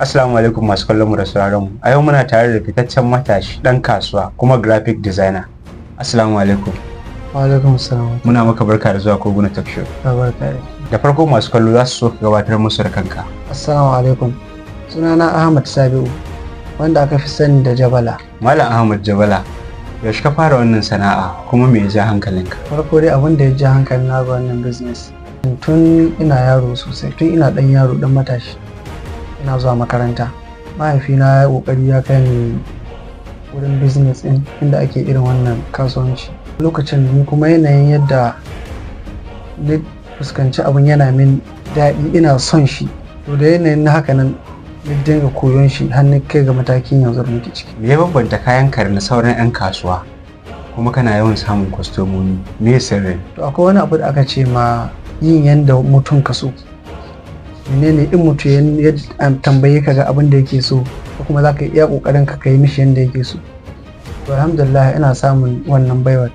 Assalamu alaikum, masu kallon mu da sauraron mu. A yau muna tare da fitaccen matashi, dan kasuwa, kuma graphic designer. Assalamu alaikum. Wa alaikum salam. Muna maka barka da zuwa Koguna Talk Show. Barka. Da farko, masu kallo za su so ka gabatar musu da kanka. Assalamu alaikum. Sunana Ahmad Sabi'u, wanda aka fi sani da Jabala. Malam Ahmad Jabala, yaushe ka fara wannan sana'a, kuma me ya ja hankalinka? Farko dai, abin da ya ja hankali na ga wannan business, tun ina yaro sosai, tun ina dan yaro, dan matashi, ina zuwa makaranta. Mahaifina ya kokari ya kai ni wurin business din inda ake irin wannan kasuwanci. Lokacin ni kuma yanayin yadda na fuskanci abin yana min daɗi, ina son shi. To, da yanayin na haka nan na dinga koyon shi har na kai ga matakin yanzu da muke ciki. Me ya bambanta kayan ka da na sauran 'yan kasuwa? Kuma kana yawan samun kwastomomi. Me sirrin? To, akwai wani abu da aka ce ma yin yanda mutum ka so. Menene? In mutum ya tambaye ka ga abin da yake so, ko kuma za ka iya kokarin ka kai mishi yanda yake so. To, alhamdulillah, ina samun wannan baiwar.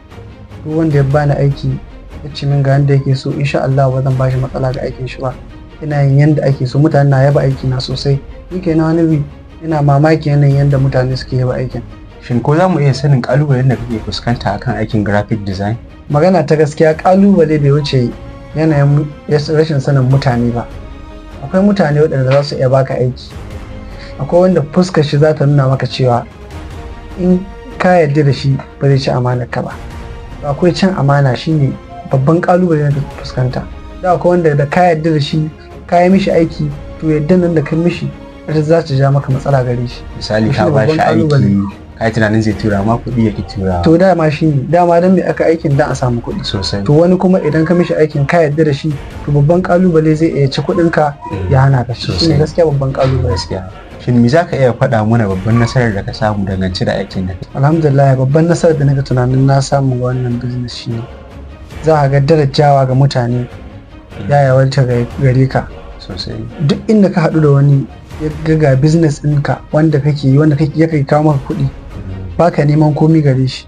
Duk wanda ya bani aiki, ya ce min ga yanda yake so, insha Allah ba zan bashi matsala ga aikin shi ba. Ina yin yanda ake so, mutane na yaba aiki na sosai. Ni kai na wani bi ina mamaki yanayin yanda mutane suke yaba aikin. Shin ko za mu iya sanin kalubalen da kake fuskanta akan aikin graphic design? Magana ta gaskiya, kalubale bai wuce yanayin rashin sanin mutane ba. Akwai mutane waɗanda za su iya baka aiki, akwai wanda fuskar shi za ta nuna maka cewa in ka yarda da shi ba zai ci amanar ka ba. Akwai cin amana, shine babban kalubale da fuskanta. Da akwai wanda da ka yarda da shi, ka yi mishi aiki, to yadda nan da ka mishi ita za ta ja maka matsala gare shi. Misali, ka ba shi aiki, ka yi tunanin zai tura ma kuɗi, ya ki tura. To, dama shi ne dama don me aka aikin? Dan a samu kuɗi. To, wani kuma idan ka mishi aikin, ka yarda da shi, to babban kalubale zai iya ci kuɗin ka ya hana ka shi. Shine gaskiya babban kalubale. Gaskiya. Shin me za ka iya faɗa mana babban nasarar da ka samu dangance da aikin da? Alhamdulillah, babban nasarar da nake tunanin na samu ga wannan business shine za a ga darajawa ga mutane ya yawaita gare ka. Duk inda ka haɗu da wani, ya ga business ɗinka wanda kake yi, wanda kake ya kawo maka kuɗi, baka neman komi gare shi,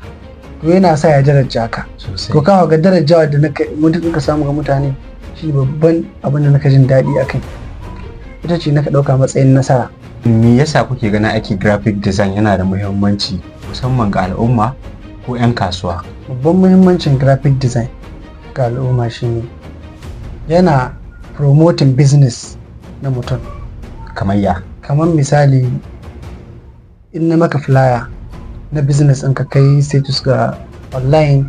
to yana sa ya daraja ka. To, ka ga darajawa da naka samu ga mutane, shi babban abin da naka jin daɗi a kai, ita ce naka ɗauka matsayin nasara. Me yasa kuke ganin aiki graphic design yana da muhimmanci, musamman ga al'umma ko 'yan kasuwa? Babban muhimmancin graphic design ga al'umma shine yana promoting business na mutum. Kamar ya? Kamar misali, in na maka flyer na business ɗinka, kai status ga online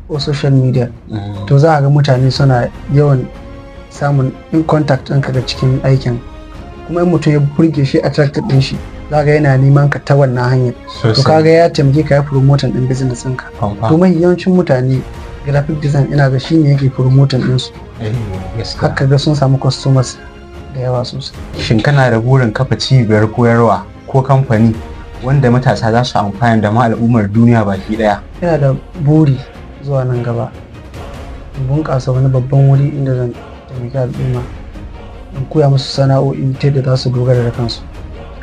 ko social media, to za a ga mutane suna yawan samun in contact ɗinka ga cikin aikin. Kuma in mutum ya burge shi, attracted ɗin shi, za ga yana neman ka ta wannan hanyar. To, kaga ya taimake ka, ya promoting ɗin business ɗinka. To, mafi yawancin mutane graphic design ina ga shine yake promoting ɗinsu, haka ga sun samu customers da yawa sosai. Shin kana da burin kafa cibiyar koyarwa ko kamfani wanda matasa za su amfana da ma al'ummar duniya baki daya? Ina da buri zuwa nan gaba in bunƙasa wani babban wuri inda zan taimaki al'umma, in koya musu sana'o'i ta yadda za su dogara da kansu.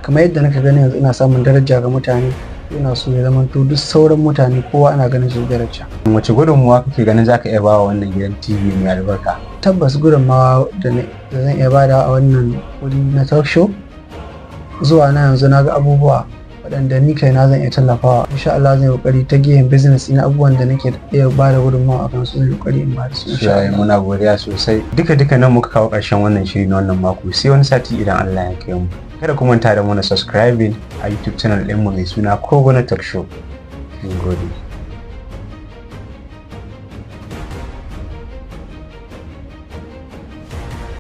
Kamar yadda naka gani yanzu ina samun daraja ga mutane, ina so ya zama to duk sauran mutane, kowa ana ganin su daraja. Wace gudunmuwa kake ganin za ka iya bawa wannan gidan TV mai albarka? Tabbas, gudunmawa da zan iya bada a wannan wuri na talk show, zuwa na yanzu na ga abubuwa waɗanda ni kaina zan iya tallafawa. Insha Allah zan yi kokari ta gehen business ina, abubuwan da nake iya bada gudunmawa akan su, zan yi kokari in bada su, insha Allah. Muna godiya sosai. Duka duka nan muka kawo ƙarshen wannan shiri na wannan mako, sai wani sati idan Allah ya kai mu. Kada ku manta da mana subscribing a YouTube channel ɗinmu mai suna Koguna Talk Show. Mun gode.